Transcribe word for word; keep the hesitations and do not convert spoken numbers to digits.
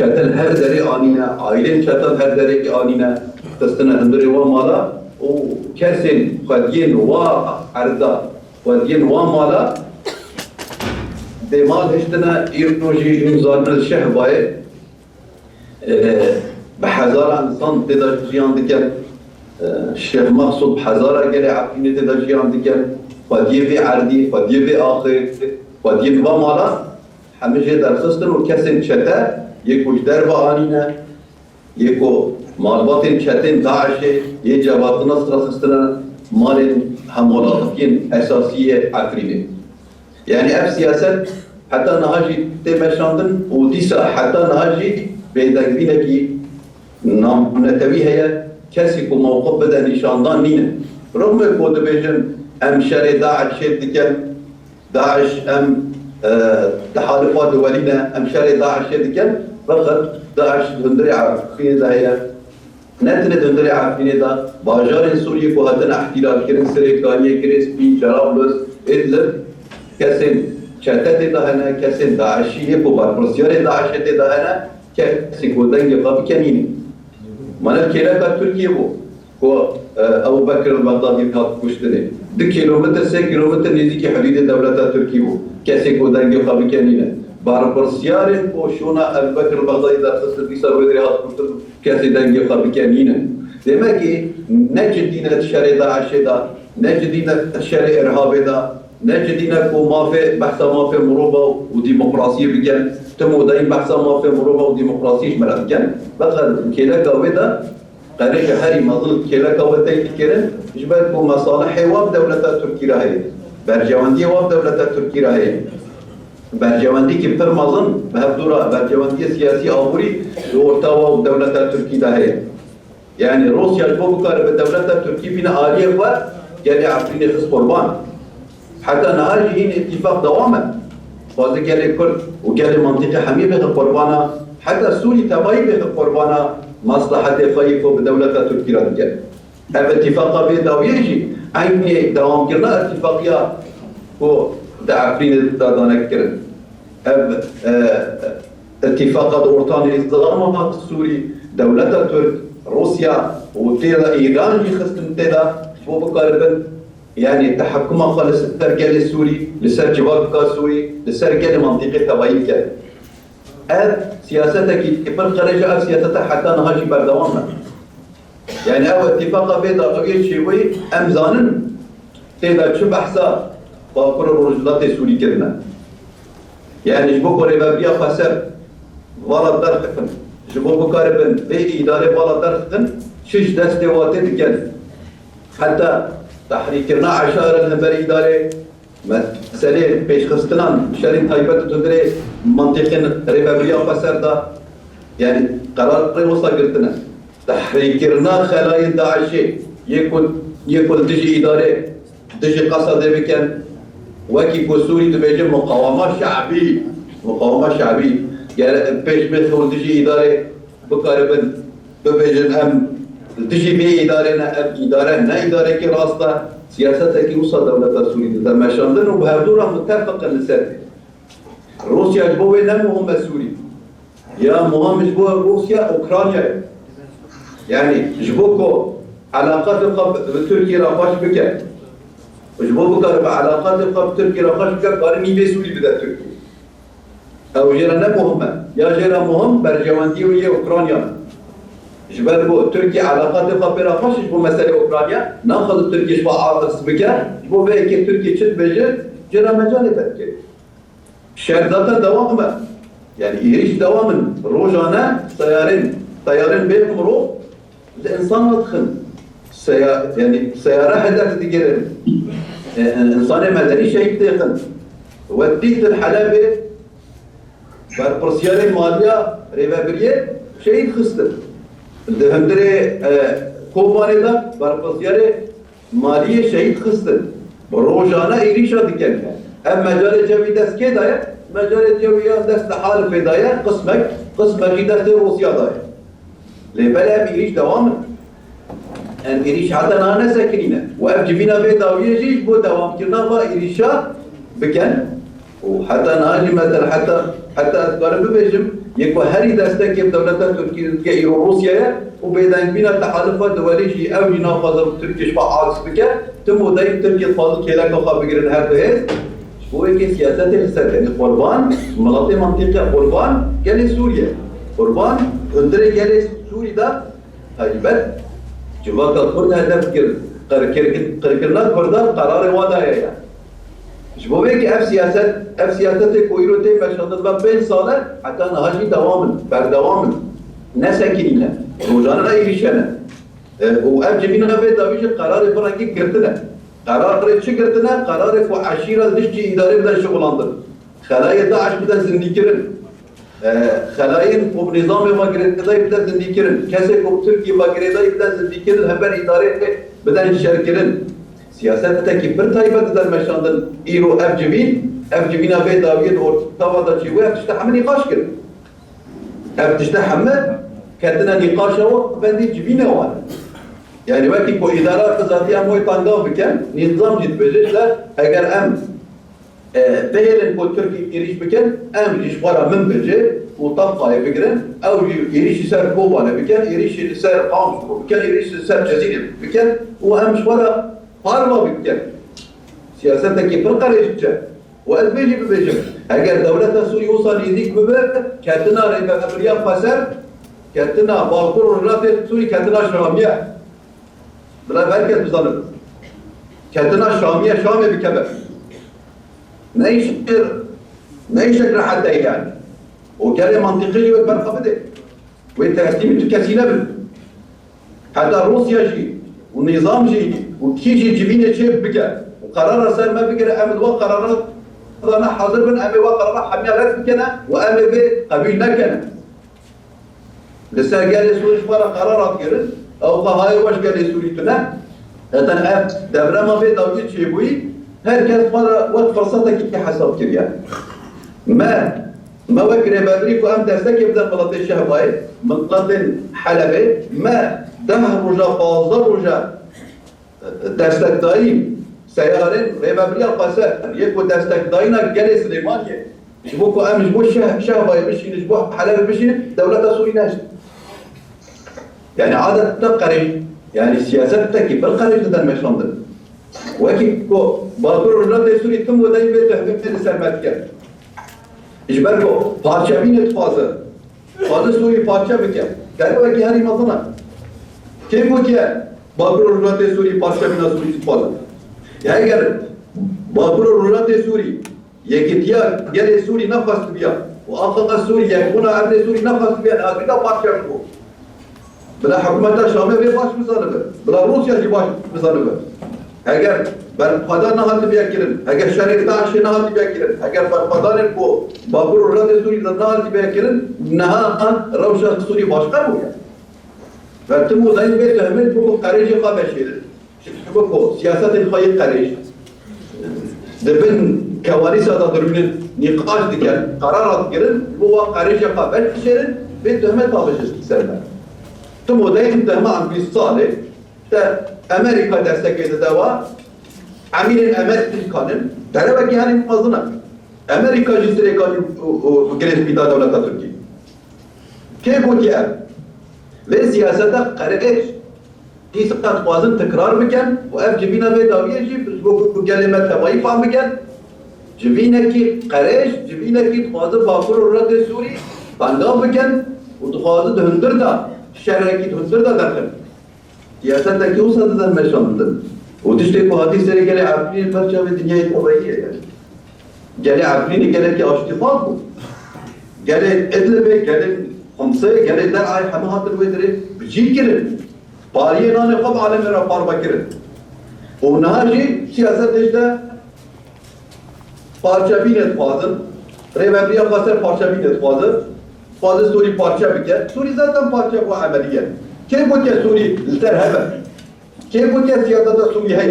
çete li her derê anîne, aîlên çete li her derê anîne, xistine hundirê wan mala û kesên xwediyên wa erda, xwediyên wan mala dê mal hiştine, îro jî hûn zanin li Şehbayê, e, bi hezara insan tê de jiyan dikin. E, Şêx Mexsûd bi hezara gelê Efrînê tê de jiyan dikin. Xwediyê vê erdî, xwediyê vê axê, xwediyên va mala hemî jê derxistin û kesên çete yê ku ji derve anîne, yê ku malbatên çetên DAIŞê yê Cevat Nasra xistine malên hemwelatiyên esasî yê Efrînê. Yanî ev siyaset heta niha jî tê meşandin û dîsa heta niha jî bêdengbînekî namnetewî heye. Kesî ku mewqif bide nîşandan nîne. Rixmê ku dibêjin em şerê DAIŞê dikin, DAIŞ em, e, tehalifa duwelî ne, em şerê DAIŞê dikin, feqet DAIŞ di hundirê Efrînê de heye. Ne tenê di hundirê Efrînê de, bajarên Sûriyê ku hatin îhtilal kirin, Sirêkaniyê, Girê Spî, Cerablus, Idlib, kesên çete tê de hene, kesên DAIŞî yê ku berpirsiyarê DAIŞê tê de hene, kesê ku dengê xwe bike nîne. Mane kêleka Tirkiyê bû ku, e, Ebu Bekir el-Bexdadî hat kuştinê. Du kîlometr, sê kîlometr nêzîkî hidûdê dewleta Tirkî bû. Kesê ku dengê xwe bike nîne. Berpirsiyarên ku şûna Ebu Bekir el-Bexdadî derxistin, dîsa wê dirê hat kuştin, kesê dengê xwe bike nîne. Demekî ne cidî ne di şerê DAIŞê de, ne cidî ne di şerê îrhabê de, ne cidî ne ku mafê, behsa mafê mirova û demokrasiyê bikin. Tim û dayîn behsa mafê mirova û demokrasiyê ji me re dikin. Feqet kêleka wê de qerê ji herî mezin kêleka wê tê kirin, ji ber ku mesalihê wa bi dewleta Tirkî re heye. Berjewendiyê wa bi dewleta Tirkî re heye. Berjewendiyekî pir mezin bi hevdû re, berjewendiyê siyasî aborî di orta wa û dewleta Tirkî de heye. Yanî Rûsya ji bo bikare bi dewleta Tirkî bîne aliyê xwe, gelê Efrînê xist qurban. Heta niha jî hîn îtîfaq dewam e. Dixwaze gelê Kurd û gelê mintîqê hemî bêxe qurbana, heta Sûrî tevayî bêxe qurbana meslehetê xwe yê ku bi dewleta Tirkî re dike. Ev îtîfaqa vê dawiyê jî eynî dewamkirina îtîfaqiya ku di Efrînê de dane kirin. Ev, e, îtîfaqa di orta nîzama Sûrî, dewleta Tirk, Rûsya û tê de Îran jî xistin tê de ji bo bikaribin, yanî tehekkuma xwe li ser gelê Sûrî, li ser civaka Sûrî, li ser gelê mintîqê tevayî bikin. Ev siyasetekî pir qirêj e, ev siyasete heta niha jî berdewam e. Yanî ew îtîfaqa vê dawiyê çêbûyî em zanin tê de çi behsa Bakur û Rojhilatê Sûrî kirine. Yanî ji bo ku rêvebiriya xweser vala derxin, ji bo bikaribin vê îdarê vala derxin, çi ji destê wa tê dikin. Heta tehrîkkirina eşaira li hemberî îdarê, meselê pêşxistinan şerên taybet di hundirê mintîqên rêvebiriya xweser de, yanî qerarê wisa girtine. Tehrîkkirina xelayên DAIŞê yê ku, yê ku li dijî îdarê, dijî Qesedê bikin, wekî ku Sûrî dibêje muqawema şe'bî, muqawema şe'bî, gere pêş bêxin û li dijî îdarê bikaribin bibêjin em li dijî vê îdarê ne, ev îdare ne îdarekî rast e, siyasetekî wisa dewleta Sûrî dide meşandin û bi hevdû re mutefiq in li ser vê. Rûsya ji bo wê ne muhim e Sûrî. Ya muhim ji bo Rûsya Ukrayna ye. Yanî ji bo ku eleqatê xwe bi, bi Tirkiyê re xweş bike. Ji bo bikare bi eleqatê xwe bi Tirkiyê re xweş bike, kare nîvê Sûrî bide Tirkiyê. Ew jê re ne muhim e. Ya jê re muhim berjewendiyê wê yê Ukrayna ne. Ji ber ku Tirkiye eleqatê xwe pê re xweş ji bo meselê Ukrayna, naxwaze Tirkiye ji xwe aciz bike, ji bo vê yekê Tirkiye çi dibêje, jê re mecalê vedike. Şer zaten dewam e. Yanî êrîş dewam in. Rojane teyarên, teyarên bê mirov li însan re dixin. Seya-, yanî seyare hedef digirin. E, e, însanê medenî şehîd têxin. We dît li Helebê berpirsiyarê maliya rêvebiriyê şehîd xistin. Di hundirê, e, Kobanê de berpirsiyarê maliyê şehîd xistin. Rojane êrîşa dikin. Ev mecalê cewî dest kê daye? Mecalê cewî ya dest li Halifê daye, qismek, qismek jî destê Rûsya daye. Lê belê ev êrîş dewam in. Em êrîş heta niha nesekinîne. Û ev civîna vê dawiyê jî ji bo dewamkirina va êrîşa bikin. Û heta niha jî mesela heta, heta ez karim bibêjim, Yê ku herî destekê bi dewleta Tirkiyê dike îro Rûsya ye û bêdengbîna tehalifa duwelî jî ew jî naxwaze bi Tirkiye ji xwe aciz bike, tim û deyî Tirkiye dixwaze kêleka xwe bigirin her du hêz. Ji bo yekê siyasetê li ser, yanî qurban, miletê mintîqe qurban gelê Sûriye. Qurban hundirê gelê Sûrî de taybet civaka Kurd hedef kir. Qir-, kir-, qirkirina Kurdan qerarê wa daye ya. Ji bo vê yekê ev siyaset, ev siyasetê ku îro tê meşandin me pênc sal e, heta niha jî dewam in, berdewam in. Nesekinîne. Rojane êrîş hene. E, û ev civîna vê dawî jî qerarê bi rengî girtine. Qerarê çi girtine? Qerarê ku eşîra li dijî îdarê bide şixulandin. Xelayê DAIŞ bide zindîkirin. E, xelayên ku bi nîzamê ve girêdayî bide zindîkirin. Kesê ku bi Tirkiyê ve girêdayî bide zindîkirin, hember îdarê bide şerkirin. Siyasetekî pir taybet dide meşandin. Îro ev civîn, ev civîna vê dawiyê di ortava de çêbûye, ev tişta hemî nîqaş kirin. Ev tişta hemî ketine nîqaşa wan, bendî civîna wan. Yani wekî ku îdara qizatî em wê tangav bikin, nîzam jî dibêje, işte, eger em e, bihêlin ku Tirkî êrîş bikin, em jî ji xwe re min bêje û Tabqayê bigirin, ew jî êrîşî ser Kobanê bikin, êrîşî li ser Qamişlo bikin, êrîşî li ser Cizîrê bikin û em ji xwe re parva bikin. Siyasetekî pir qerêj e. Û ez vê jî bibêjim, eger dewleta Sûrî wisa nêzîk bibe, ketina Rêveberiya Xweser, ketina Bakur û Rojhilatê Sûrî, ketina Şamiye. Bila her kes bizane. Ketina Şamiye, Şamê bikeve. Ne îşek, ne îşek rehet e yani. Û gelê mantîqî jî wê berxa bide. Wê teslîmî tu kesî nebin. Heta Rûsya jî û nîzam jî û kî jî civînê çê bike û qerara ser me bigire, em li we qerara de ne hazir bin, em ê we qerara hemiya red bikene û em ê vê qebîl nekene. Li ser gelê Sûrî ji xwe re qerar hat kirin, ew xwe hayê weş gelê Sûrî tune. Zaten ev devrema vê dawiyê çêbûyî, her kes xwe re wek firsetekî hesab kiriye. Me, me wek rêvebirî ku em destekê bidin miletê Şehbayê, miletên Helebê, me deh roja, pazdeh roja destekdayî seyarên Rêveberiya Xweser, yê ku destekdayîna gelê Silêmaniyê, ji bo ku em ji bo Şeh-, Şehbayê bişînin, ji bo Helebê bişînin, dewleta Sûrî nehişt. Yani adeta qerêj, yani siyasetekî pir qerêj dide meşandin. Wekî ku Bakur û Rojhilatê Sûrî tim û deyî vê tehmê li ser me dike. Ji ber ku parçebînê dixwaze, dixwaze Sûrî parçe bike. Derewekî herî mezin e. Kê gotiye Bakur û Rojhilatê Sûrî parçebîna Sûrî dixwaze? Ya eger Bakur û Rojhilatê Sûrî yekîtiya gelê Sûrî nexwestibiya û axa Sûrî yekbûna erdê Sûrî nexwestibiya, ne agirda parçe bû. Bila hikûmeta Şamê vê baş bizanibe. Bila Rûsya jî baş bizanibe. Eger berxwedan nehatibiye kirin, eger şerê DAIŞê nehatibiye kirin, eger berxwedanên ku Bakur û Rojhilatê Sûrî de nehatibiye kirin, niha rewşa Sûrî başqa bûye. Ve tim û deyî vê tehmê ji bo ku qerêjê xwe veşêrin. Ji bo ku siyasetên xwe yê qerêj di bin kewarîsa de dirûnin nîqaş dikin, qerara digirin, ji bo wan qerêjê xwe veşêrin, vê tuhmet pavêjin ser me. Tim û deyî em tehma em bîst salê, te Amerîka destekê dide wa, emîrên Amerîkan in, derewekî herî mezin e. Amerîka jî sirêkanî û, û, û girêdayî da dewleta Tirkî. Kê gotiye ev? Vê siyaseta qerêj dîsa dixwazin tikrar bikin û ev civîna vê dawiyê jî ji bo ku gelê me tevayî fam bikin. Civînekî qerêj, civînekî dixwaze Bakur û Rojhilatê Sûrî tengav bikin û dixwaze di hundir de, şerekî di hundir de derxin. Siyasetekî wisa dide meşandin. Û tiştê ku hatî serê gelê Efrînê li ber çavê dinyayê tevayî ye. Gelê Efrînê gelekî aştîxwaz bû. Gelê Idlibê, gelê Xumsê, gelê Der'ayê hemû hatin wê dirê bi cî kirin. Pariyê nanê xwe bi alemê re parve kirin. Û niha jî siyasetê ji de parçebînê dixwazin. Rêveberiya Xweser parçebînê dixwaze. Dixwaze Sûrî parçe bike. Sûrî zaten parçe bû emeliye. Kê gotiye Sûrî li ser hev e? Kê gotiye siyaseta Sûrî heye?